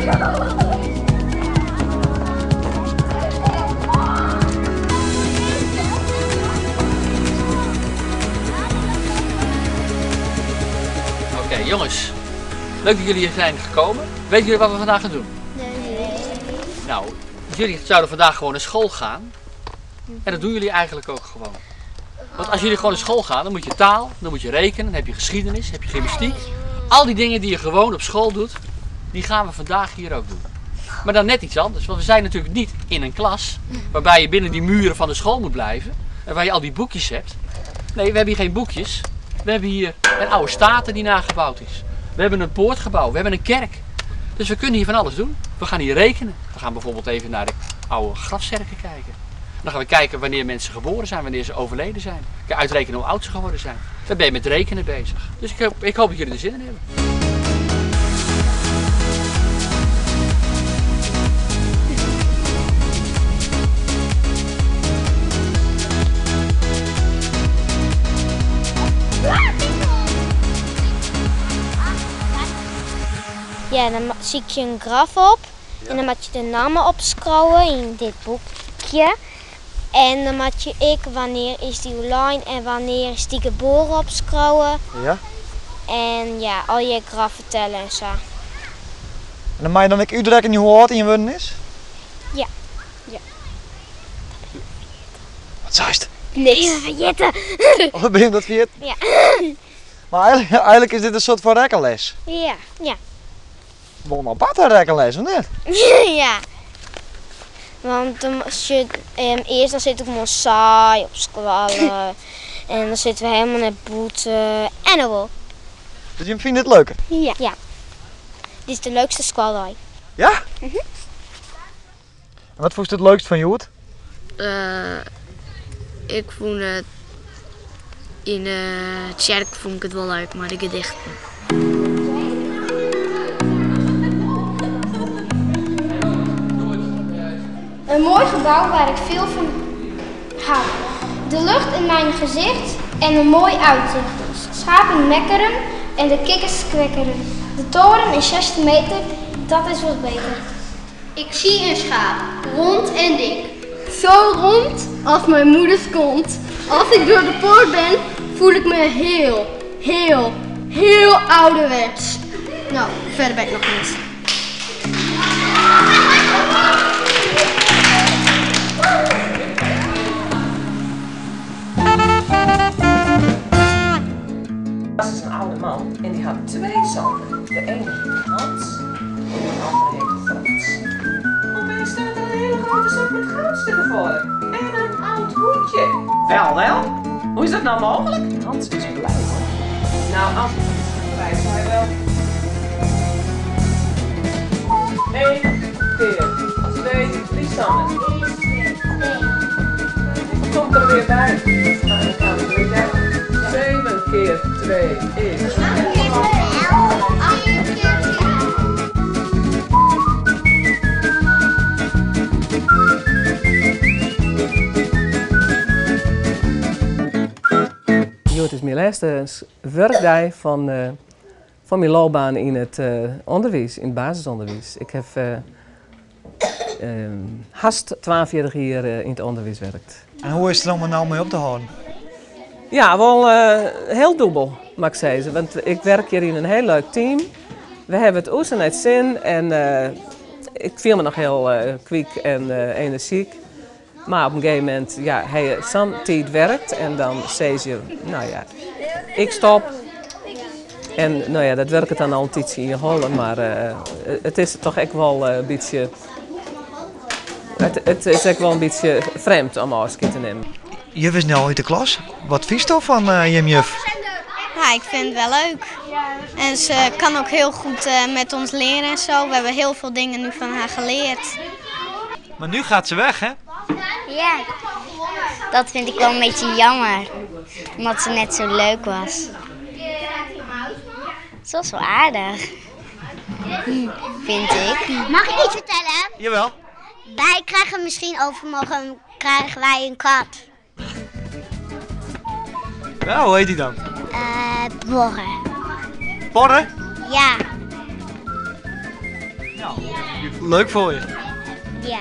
Oké, jongens. Leuk dat jullie hier zijn gekomen. Weten jullie wat we vandaag gaan doen? Nee. Nou, jullie zouden vandaag gewoon naar school gaan. En dat doen jullie eigenlijk ook gewoon. Want als jullie gewoon naar school gaan, dan moet je taal, dan moet je rekenen, dan heb je geschiedenis, heb je gymnastiek. Al die dingen die je gewoon op school doet, die gaan we vandaag hier ook doen. Maar dan net iets anders, want we zijn natuurlijk niet in een klas waarbij je binnen die muren van de school moet blijven en waar je al die boekjes hebt. Nee, we hebben hier geen boekjes. We hebben hier een oude staten die nagebouwd is. We hebben een poortgebouw, we hebben een kerk. Dus we kunnen hier van alles doen. We gaan hier rekenen. We gaan bijvoorbeeld even naar de oude grafzerken kijken. Dan gaan we kijken wanneer mensen geboren zijn, wanneer ze overleden zijn. Ik kan uitrekenen hoe oud ze geworden zijn. Dan ben je met rekenen bezig. Dus ik hoop dat jullie er zin in hebben. Ja, dan zie ik je een graf op. Ja. En dan moet je de namen opschrijven in dit boekje. En dan moet je ik wanneer is die online en wanneer is die geboren opschrijven. Ja. En ja, al je graf vertellen en zo. En dan mag je dan ook uitrekenen hoe oud in je worden is? Ja. Ja. Wat zei het? Niks. Ik ben vergeten. Oh, ben je dat vergeten? Ja. Maar eigenlijk is dit een soort van rekkenles. Ja, ja. Wel een aparte rekkenles, of niet? Ja. Want dan als je, eerst dan zit ik maar saai op school. En dan zitten we helemaal naar boete en dan wel. Dus je vindt het leuker? Ja. Ja. Dit is de leukste schooldag. Ja? Mhm. En wat vond je het leukst van Joet? Ik vond het in de kerk vond ik het wel leuk, maar de gedichten. Een mooi gebouw waar ik veel van hou. De lucht in mijn gezicht en een mooi uitzicht. Schapen mekkeren en de kikkers kwekkeren. De toren is 16 meter, dat is wat beter. Ik zie een schaap, rond en dik. Zo rond als mijn moeders kont. Als ik door de poort ben, voel ik me heel, heel, heel ouderwets. Nou, verder ben ik nog niet. Dat is een oude man en die had twee zonen. De ene heette Hans en de andere heette Frans. Opeens staat er een hele grote zak met goudstukken voor hem. En een oud hoedje. Wel, wel. Hoe is dat nou mogelijk? Hans is blij hoor. Nou, als blij is hij wel. 1 keer 2, 3 Sanne. Komt er weer bij. Nou, dan gaan we weer weg. 7 keer 2 is. Het is mijn laatste werkdag van mijn loopbaan in het onderwijs, in het basisonderwijs. Ik heb haast 42 jaar in het onderwijs gewerkt. En hoe is het om er nou mee op te houden? Ja, wel heel dubbel, mag ik zeggen. Want ik werk hier in een heel leuk team. We hebben het oes en het zin en ik voel me nog heel kwiek en energiek. Maar op een gegeven moment, ja, hij zo'n tijd werkt en dan zei je, nou ja, ik stop. En nou ja, dat werkt dan al een tijdje in je hollen, maar het is toch echt wel een beetje, het is echt wel een beetje vreemd om afscheid te nemen. Juf is nu al uit de klas. Wat vies toch van Jim juf? Ja, ik vind het wel leuk. En ze kan ook heel goed met ons leren en zo. We hebben heel veel dingen nu van haar geleerd. Maar nu gaat ze weg, hè? Ja, dat vind ik wel een beetje jammer. Omdat ze net zo leuk was. Ze was wel aardig, vind ik. Mag ik iets vertellen? Jawel. Wij krijgen misschien overmorgen krijgen wij een kat. Ja, hoe heet die dan? Borre. Borre? Ja. Leuk foar je. Ja.